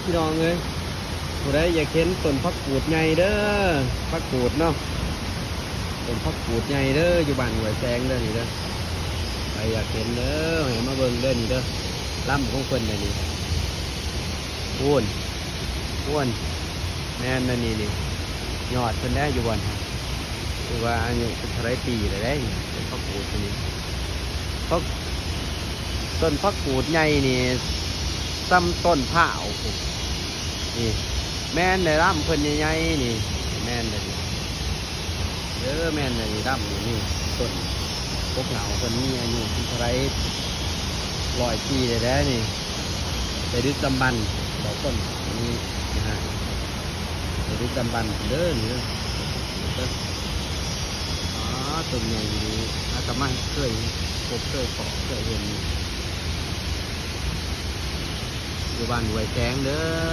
ພີ່ນ້ອງເອີຍ ຜູ້ໃດຢາກເຫັນຕົ້ນຜັກກູດໃຫຍ່ເດີ ຜັກກູດເນາະ ຕົ້ນຜັກກູດໃຫຍ່ເດີ ຢູ່ບ້ານຫ້ວຍແສງເດີນີ້ເດີ ໃຜຢາກເຫັນເດີ ໃຫ້ມາເບິ່ງເດີນີ້ເດີ ລຳຂອງເພິ່ນເດີນີ້ ໂອ້ນ ໂອ້ນ ແມ່ນແລ້ວນີ້ ນີ້ ຍອດເພິ່ນແດ່ຢູ່ບ່ອນ ຖືວ່າອາຍຸເປັນເທົ່າໃດປີແລ້ວເດ້ ຕົ້ນຜັກກູດນີ້ ຜັກ ຕົ້ນຜັກກູດໃຫຍ່ນີ້ ສ່ຳຕົ້ນພ້າວພຸ້ນ ນີ້ ແມ່ນແຫຼະ ລຳເພິ່ນໃຫຍ່ໆ ນີ້ ແມ່ນແຫຼະນີ້ ເອີ ແມ່ນແຫຼະນີ້ ລຳນີ້ ນີ້ ຕົ້ນກົກເຫງົາເພິ່ນມີອາຍຸເປັນເທົ່າໃດ ຮ້ອຍປີແລ້ວເດ້ນີ້ ແຕ່ດຶກດຳບັນ ບາງຄົນນີ້ນະ ແຕ່ດຶກດຳບັນເດີນີ້ເດີ ນີ້ເດີ ອໍ ຕົ້ນໃຫຍ່ອີ່ຫຼີ ຫາກະມາເຄີຍພົບເຄີຍພໍ້ເຄີຍເຫັນ ຢູ່ບ້ານຫ້ວຍແສງເດີ.